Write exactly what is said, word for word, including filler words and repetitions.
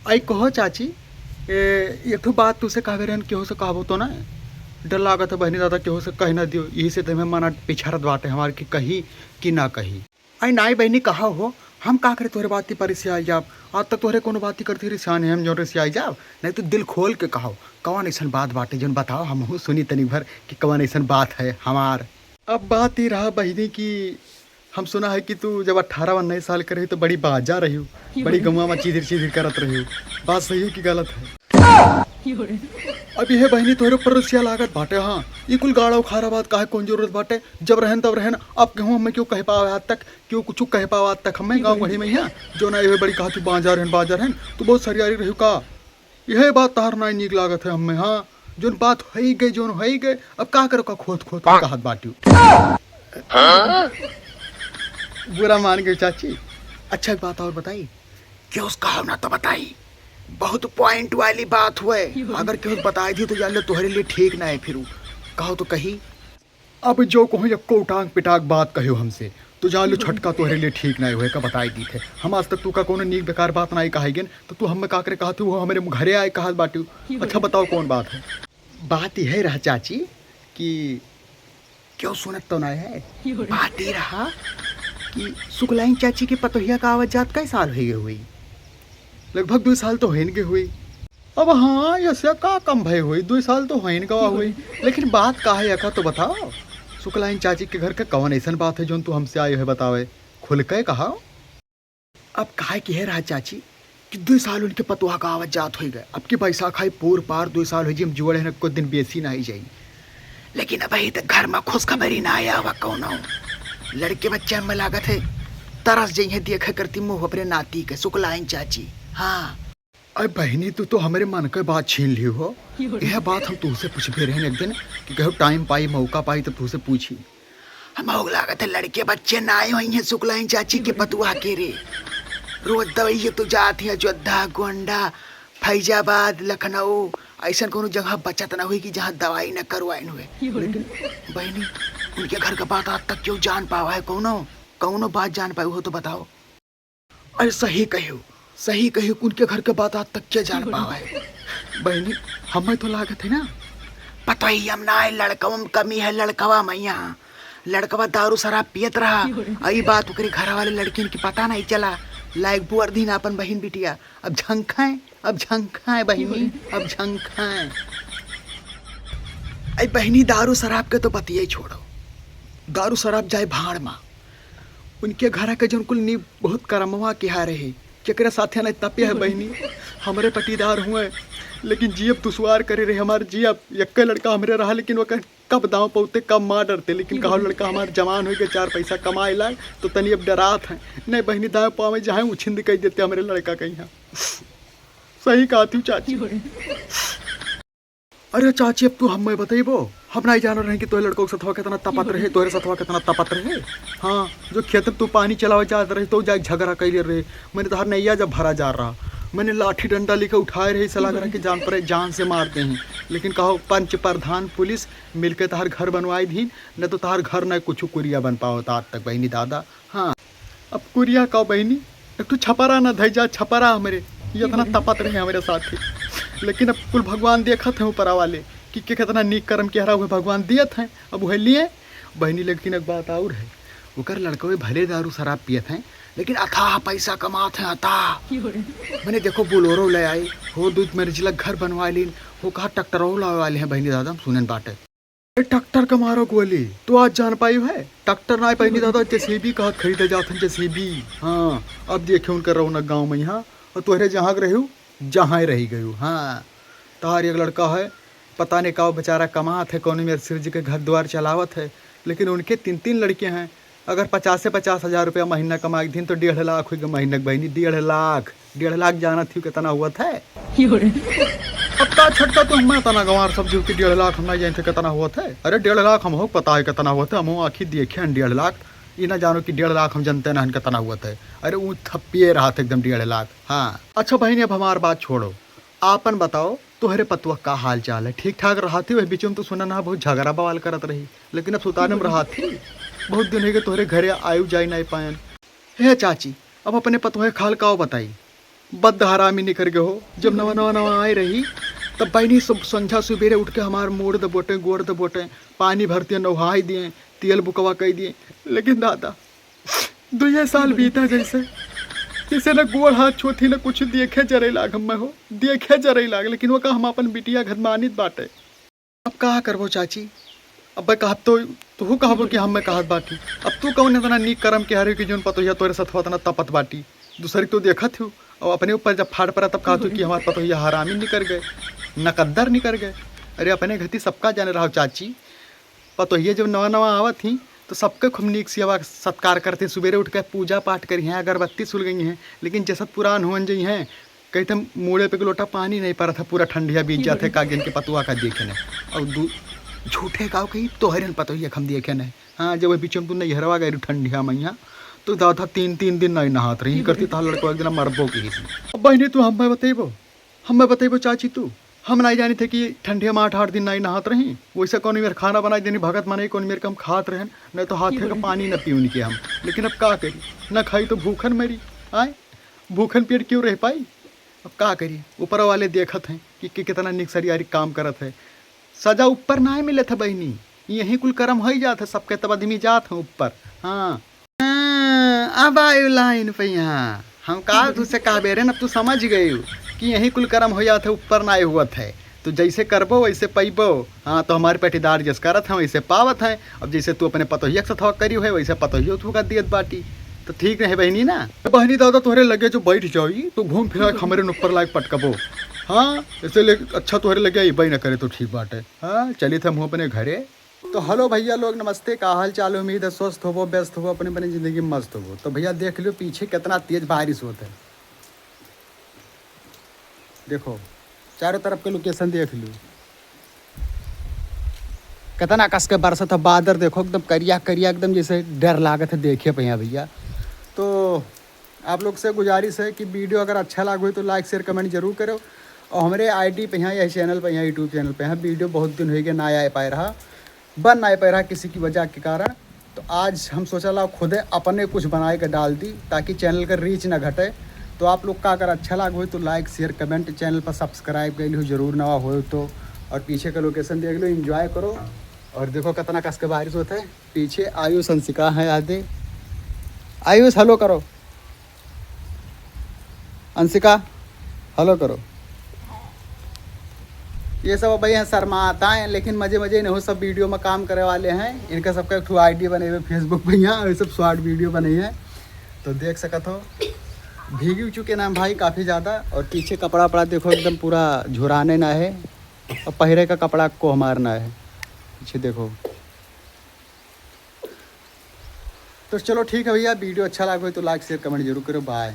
आई कहो चाची, ए, एक ठो बात तुसे कहबे रहन, केहू से कहबो तो ना? डर लागत है बहिनी दादा, केहू से कह ना दियो, यही से तो हमें मना पिछड़त बाटे हमार कि कही कि ना कही। आई नाई बहिनी, कहा हो, हम का करे तोहरे बाती पर रिसियाई जाब? आज तक तोहरे कोनो बाती करती रिसियान है, हम जौन रिसियाई जाब? नहीं तो दिल खोल के कहो, कौन ऐसन बात बाटे जौन बताओ, हमहू सुनी तनी भर कि कौन ऐसन बात है हमार। अब बात ई रहा बहिनी कि हम सुना है कि तू जब अठारह उन्नीस साल के रही तो बड़ी बाजा रही हो, बड़ी गौवा में चिधिर चिधिर करत रही हो। बात सही है कि गलत है? अब यह बहिनी तोहरे ऊपर रुसिया लागत बाटे। हाँ, ई कुल गाड़ा उखाड़ा बात काहे कौन जरूरत बाटे? जब रहन तब रहन, अब केहू हमें क्यों कह पावे आज तक, क्यों कुछ कह पावे आज तक हमें गाँव गढ़ी में यहाँ? जो ना ये बड़ी कहा तू बाजा रहन, बाजा रहन, तू बहुत सरियारी रही का? यह बात तहार ना नीक लागत है हमें। हाँ, जोन बात होई गई, जोन होई गई, अब का करो का खोद खोद के कहत बाटियो। बुरा मान गई चाची। अच्छा, एक बात और बताई, केहू से कहो ना तो बताई, बहुत पॉइंट वाली बात हुए। अगर केहू से बताई दी तो जान लो तोहरे लिए ठीक ना है। फिर उ कहो तो कही, अब जो कहूँ एको उटांग पिटाक बात कहो हमसे तो जान लो छोटका तोहरे लिए ठीक ना हुए का बताई दी थे। हम आज तक तू का कोनो नीक बेकार बात ना कहे गेन तो तू हमें का करे कहत हो, हमरे घरे आए कहत बाटू। अच्छा बताओ कौन बात है? बात यह रहा चाची कि क्यों सुनत तो ना है? बात ये रहा कि सुकलाइन चाची के पतोहिया का आवत जात कई साल हो गए हुई? लगभग दो साल तो होइन गए हुई। अब हाँ, ऐसे का कम भय हुई, दो साल तो होइन गवा हुई। लेकिन बात का है, यका तो बताओ, सुकलाइन चाची के घर के कौन ऐसन बात है जोन तू हमसे आए है बतावे? खुल के कहा। अब काहे कि है रहा चाची कि दुई साल उनके पतोहा का आवत जात होइ गए। अब की बैसाख आई पूर पार दुई साल होइ जी, हम जुआड़े हैं, कुछ दिन बेसी ना ही जाई। लेकिन अबही तक घर में खुशखबरी ना आया हुआ कौनो। लड़के बच्चे में लागत है तरस जइहे देखे करती मुँह अपने नाती के सुकलाइन चाची। हाँ। अरे बहिनी, तू तो हमरे मन के बात छीन लियो हो। यह बात हम तुहसे पूछबे रहन एक दिन कि कहो टाइम पाई, मौका पाई तब तुहसे पूछी। हम हो लागत है लड़के बच्चे ना आए होइहें सुकलाइन चाची के पतुआ के रे। रोज दवाई ये तो जात है अयोध्या, गोंडा, फैजाबाद, लखनऊ, ऐसन कोनो जगह बचत ना हुई कि जहाँ दवाई न करवाइन हुए। लेकिन बहिनी, उनके घर का बात आज तक क्यों जान पावा है? कौनो, कौनो बात जान पाए हो तो बताओ। अरे सही कहो, सही कहो, उनके घर के बात आज तक क्या जान पावा है? बहिनी, हमें तो लागत है ना, पता ही हम ना है, लड़कवा में कमी है, लड़कवा में यहाँ। लड़कवा दारू शराब पियत रहा। आई बात ओकरे घर वाले लड़किन की पता नहीं चला। लायक बुअर दिन अपन बहिन बिटिया। अब झंखाएं, अब झंखाएं बहिनी, अब झंखाएं। आई बहिनी, दारू शराब के तो बतिये छोड़ो, दारू शराब जाए भाड़ मा। उनके घर के जौन कुल नी बहुत करमवा के हा रहे, केकरे साथे नहीं तपे है बहिनी। हमरे पटीदार हुए, लेकिन जियब दुश्वार करे रहे हमार जियब। एक लड़का हमरे रहा, लेकिन ओकर कब दाँव पौते, कब मार डरते, लेकिन कहो लड़का हमार जवान होइके चार पैसा कमाए लाग, तो तनी अब डरात हैं। नहीं बहिनी, दाँव पावे जहाँ उछिंद कह देते हमरे लड़का कहीं। सही कहती हूँ चाची। अरे चाची, अब तू हमें बतइबो, हम नहीं जान रहे कि तोहरे लड़कों के सथवा कितना तपत रहे, तोहरे सथवा कितना तपत रहे। हाँ, जो खेत में तू पानी चलावे जात रहे तो जाए झगड़ा कैले रहे। मैंने तोहर नैया जब भरा जा रहा, मैंने लाठी डंडा लेके उठाए रहे, इसे लग रहा कि जान पड़े जान से मारते हैं। लेकिन कहो पंच प्रधान पुलिस मिलके तोहर घर बनवाए दी, न तो तोहर घर न कुछ कुरिया बन पावत आज तक बहिनी दादा। हाँ, अब कुरिया का बहिनी, एक ठो छपरा ना धई जा, छपरा हमरे, ये इतना तपत रहे हमरे साथे। लेकिन अब कुल भगवान देखत हैं ऊपरा वाले कि के कितना नीक कर्म के हरा हुए भगवान दियत हैं, अब वह लिए। बहिनी, लेकिन एक बात और है, ओकर लड़कवे भले दारू शराब पियत हैं, लेकिन अथाह पैसा कमात हैं, अथाह। मैंने देखो बोलोरो ले आई, हो दूध मेरे जिला घर बनवा लीन, हो कहा ट्रैक्टरो लावे वाले हैं बहिनी दादा, हम सुनन बाटे। ए, ट्रैक्टर का मारो गोली, तू आज जान पाई है? ट्रैक्टर ना पाई नहीं दादा, जेसीबी कहा खरीदे जात हैं, जेसीबी। हाँ, अब देखे उनका रौनक गाँव में यहाँ, और तोहरे जहाँ के रहू, जहाँ ही रही गयू। हाँ, तहार एक लड़का है, पता नहीं का बेचारा कमात है, कौन मेरे सिर जी के घर द्वार चलावत है, लेकिन उनके तीन तीन लड़के हैं। अगर पचासे पचास हजार रुपया महीना कमाए दिन तो डेढ़ लाख हुई महीना के बहिनी, डेढ़ लाख। डेढ़ लाख जानत ही कितना हुआ था? अब का छोटका तू हमें तना गंवार सब जीव के डेढ़ लाख हम ना जानते कितना हुआ था। अरे डेढ़ लाख हम हो पता है कितना हुआ था, हम हो आँखी देखे हैं डेढ़ लाख। ये ना जानो कि डेढ़ लाख हम जानते ना कितना हुआ था। अरे वो थपिए रहा था एकदम डेढ़ लाख। हाँ, अच्छा बहिनी, अब हमार बात छोड़ो, आपन बताओ, तोहरे पतुआ का हाल चाल है? ठीक ठाक रहा थी? वही बीच में तो सुना ना बहुत झगड़ा बवाल करत रही, लेकिन अब सुताने में रहा थी। बहुत दिन हो गए तोहरे घरे आयु जाई नहीं पायन। हे चाची, अब अपने पतोहे खाल काव बताई? बद हरामी निकर गए हो। जब नवा, नवा, नवा आए रही, तब बहिनी सब संझा सुबेरे उठ के हमार मोड़ दबोटे, गोड़ दबोटे, पानी भरती है, नहाई दिए, तेल बुकवा कई दिए। लेकिन दादा, दुइये साल बीता जैसे, जैसे न गोड़ हाथ छूती, न कुछ देखे जरे लाग हमें हो, देखे जरे लाग। लेकिन वो का हम अपन बिटिया घर मानित बाटे। अब का करबो चाची, अब कहब तो तुहू कहबो कि हम में कहत बाटी। अब तू कौन इतना नीक करम के हरे कि जोन पतोहिया तोरे साथ इतना तपत बाटी, दूसरी तो देखत हो, और अपने ऊपर जब फाड़ पड़ा तब कहत हो कि हमार पतोहिया हरामी निकर गए, नकद्दर निकर गए। अरे अपने घती सबका जाने रहो चाची, पतोहिया जब नवा नवा आवत ही तो सबके खूब नीक सेवा सत्कार करते, सुबेरे उठ के पूजा पाठ करी हैं, अगरबत्ती सुलगई हैं, लेकिन जसत पुरान हुअन जई हैं, कहते मूड़े पे एक लोटा पानी नहीं पड़त है, पूरा ठंडिया बीत जात है, का गिन के पतुआ का देखे नहीं। और दू झूठे गाँव कही तोहरे न पतोहिया हम देखे नहीं। हाँ, जब वही बीच में तू नैहरवा गए ठंडिया मैया, तो दादा तीन, तीन दिन नहीं नहात रही करती, तार लड़को एक दिन मरबो की ही। अब बहिनी तू हमें बतेबो, हमें बतेबो चाची तू, हम नहीं जानी थे कि ठंडिया में आठ, आठ दिन नहीं नहात रही। वैसे कौन मेरे खाना बनाई देनी भगत माने, कौन मेरे कम खात रहन, नहीं तो हाथे का पानी न पीउन के हम। लेकिन अब का करी, न खाई तो भूखन मरी। आए, भूखन पेट क्यों रह पाई? अब का करी, ऊपर वाले देखत हैं कि, कि कितना निक सरियारी काम करत है। सजा ऊपर ना मिलत है बहिनी, यही कुल करम हो ही जात है सबके, तब आदमी जात है ऊपर। हाँ। हाँ, अब आयो लाइन पे यहाँ। हम का तुझसे कहबे रे, अब तू समझ गई कि यही कुल करम हो जात है, ऊपर ना हुआ थे। तो जैसे करबो वैसे पैबो। हाँ, तो हमारे पटीदार जस करत हैं वैसे पावत हैं। अब जैसे तू अपने पतोहिया के साथ करी है वैसे पतोहियो तू कर दियत बाटी। तो ठीक रहे बहिनी ना। बहिनी दादा तोहरे लगे जो बैठ जाई तो घूम फिरा के हमरे ऊपर लायक पटकबो। हाँ, ऐसे ले अच्छा तोहरे लगे अइबे ना करे तो ठीक बाटे। हाँ, चलित हम अपने घरे। तो हेलो भैया लोग, नमस्ते, का हाल चाल? उम्मीद है स्वस्थ होबो, व्यस्त होबो, अपने अपने जिंदगी में मस्त होबो। तो भैया देख लो पीछे कितना तेज बारिश होत है, देखो चारों तरफ के लोकेशन देख लो, कितना कस के बरसत है। बादर देखो एकदम करिया करिया, एकदम जैसे डर लागत है देखे पे यहाँ भैया। तो आप लोग से गुजारिश है कि वीडियो अगर अच्छा लाग हो तो लाइक शेयर कमेंट जरूर करो। और हमारे आईडी पे यहाँ, यही चैनल पे यहाँ, यूट्यूब चैनल पे यहाँ वीडियो बहुत दिन हो गया ना आ पाए रहा, बन ना पाए रहा किसी की वजह के कारण। तो आज हम सोचा ला खुदे अपने कुछ बनाए के डाल दी ताकि चैनल का रीच ना घटे। तो आप लोग का अगर अच्छा लाग हो तो लाइक शेयर कमेंट, चैनल पर सब्सक्राइब कर लो जरूर नवा हो तो। और पीछे का लोकेशन देख लो, एंजॉय करो। और देखो कितना कस के बारिश होता है। पीछे आयुष अंशिका है आदे। आयुष हेलो करो। अंशिका हेलो करो। ये सब भाई यहाँ शर्माता है, लेकिन मजे मजे इन्हों सब वीडियो में काम करे वाले हैं। इनका सबका एक ठो आईडी बने हुए फेसबुक पे यहाँ, ये सब शॉर्ट वीडियो बने हैं, तो देख सकत हो। भीगी चुके ना भाई काफ़ी ज़्यादा। और पीछे कपड़ा वपड़ा देखो एकदम पूरा झुराने ना है, और पहरे का कपड़ा को हमार ना है। पीछे देखो। तो चलो ठीक है भैया, वीडियो अच्छा लागो तो लाइक शेयर कमेंट जरूर करो। बाय।